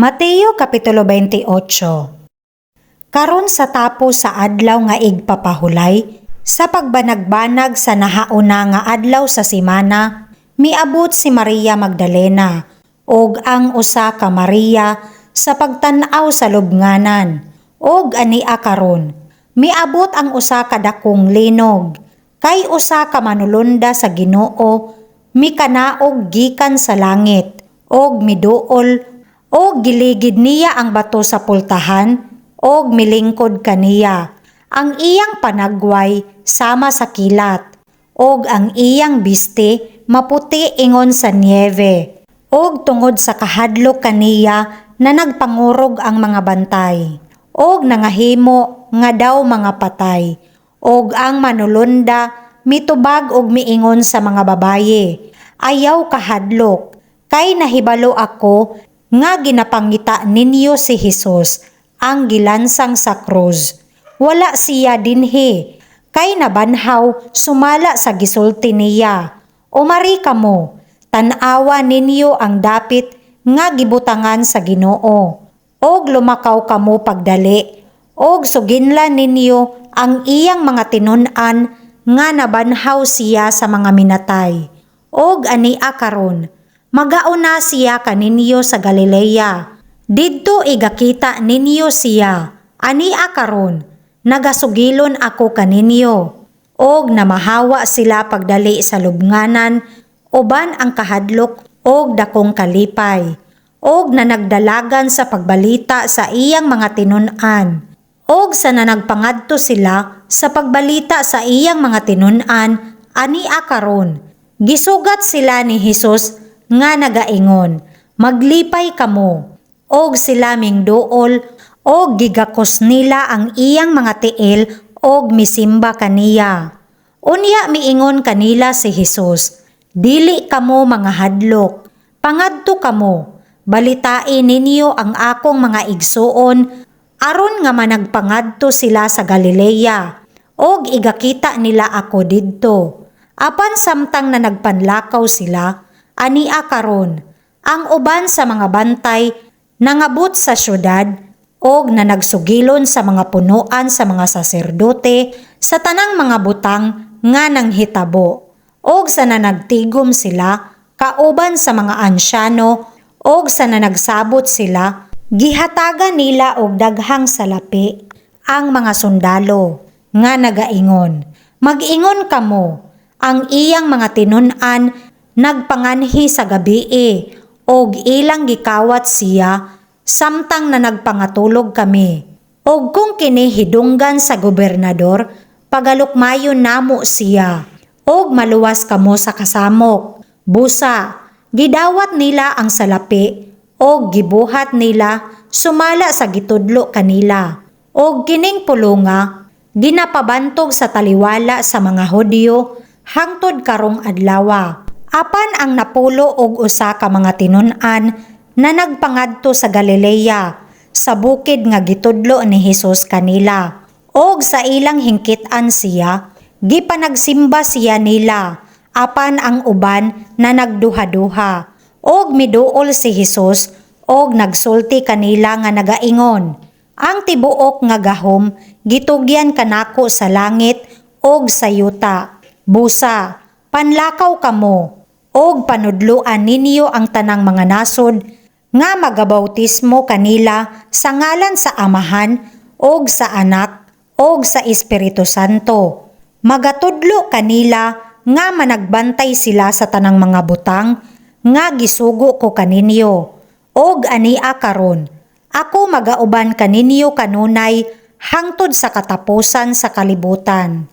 Mateo Kapitulo 28. Karon sa tapos sa adlaw nga igpapahulay, sa pagbanagbanag sa nahauna nga adlaw sa semana, miabot si Maria Magdalena ug ang usa ka Maria sa pagtan-aw sa lubnganan. Og ania karon, miabot ang usa ka dakong linog, kay usa ka manulonda sa Ginoo mikanaog gikan sa langit og miduol og giligid niya ang bato sa pultahan og milingkod kaniya. Ang iyang panagway sama sa kilat og ang iyang bisti maputi ingon sa niebe. Og tungod sa kahadlok kaniya na nagpangurog ang mga bantay og nangahimo nga daw mga patay. Og ang manulonda mitubag og miingon sa mga babaye, "Ayaw kahadlok, kay nahibalo ako nga ginapangita ninyo si Hesus ang gilansang sa krus. Wala siya dinhi, kay nabanhaw sumala sa gisulti niya. Umari kamo, tan-awa ninyo ang dapit nga gibutangan sa Ginoo. Og lumakaw kamo pagdali, og suginlan ninyo ang iyang mga tinun-an nga nabanhaw siya sa mga minatay. Og ania karon, magauna siya kaninyo sa Galilea. Didto igakita ninyo siya. Ania karon, nagasugilon ako kaninyo." Og namahawa sila pagdali sa lubnganan uban ang kahadlok og dakong kalipay. Og nanagdalagan sa pagbalita sa iyang mga tinun-an. Og sa nanagpangadto sila sa pagbalita sa iyang mga tinun-an, ania karon, gisugat sila ni Hesus nga nagaingon, "Maglipay kamo." Og sila mingduol og gigakos nila ang iyang mga tiil og misimba kaniya. Unya miingon kanila si Hesus, "Dili kamo mangahadlok. Pangadto kamo, balitai ninyo ang akong mga igsuon aron nga managpangadto sila sa Galilea og igakita nila ako didto." Apan samtang na nagpanlakaw sila, ania karon, ang uban sa mga bantay nangabot sa syudad og nanagsugilon sa mga punuan sa mga saserdote sa tanang mga butang nga nanghitabo. Og sa nanagtigom sila kauban sa mga ansyano og sa nanagsabot sila, gihatagan nila og daghang salapi ang mga sundalo nga nagaingon, "Mag-ingon kamo, ang iyang mga tinun-an nagpanganhi sa gabii og ilang gikawat siya samtang na nagpangatulog kami. Og kung kini hidunggan sa gobernador, pagalukmayon namo siya og maluwas kamo sa kasamok." Busa, gidawat nila ang salapi og gibuhat nila sumala sa gitudlo kanila. Og kining pulonga ginapabantog sa taliwala sa mga Hudyo hangtod karong adlawa. Apan ang 11 ka mga tinun-an na nagpangadto sa Galilea, sa bukid nga gitudlo ni Hesus kanila. Og sa ilang hingkit-an siya, gipanagsimba siya nila, apan ang uban na nagduha-duha. Og miduol si Hesus og nagsulti kanila nga nagaingon, "Ang tibuok nga gahom gitugyan kanako sa langit og sa yuta. Busa, panlakaw kamo og panudloan ninyo ang tanang mga nasod nga magabautismo kanila sa ngalan sa Amahan og sa Anak og sa Espiritu Santo. Magatudlo kanila nga managbantay sila sa tanang mga butang nga gisugo ko kaninyo. Og ania karon, ako magauban kaninyo kanunay hangtod sa katapusan sa kalibutan."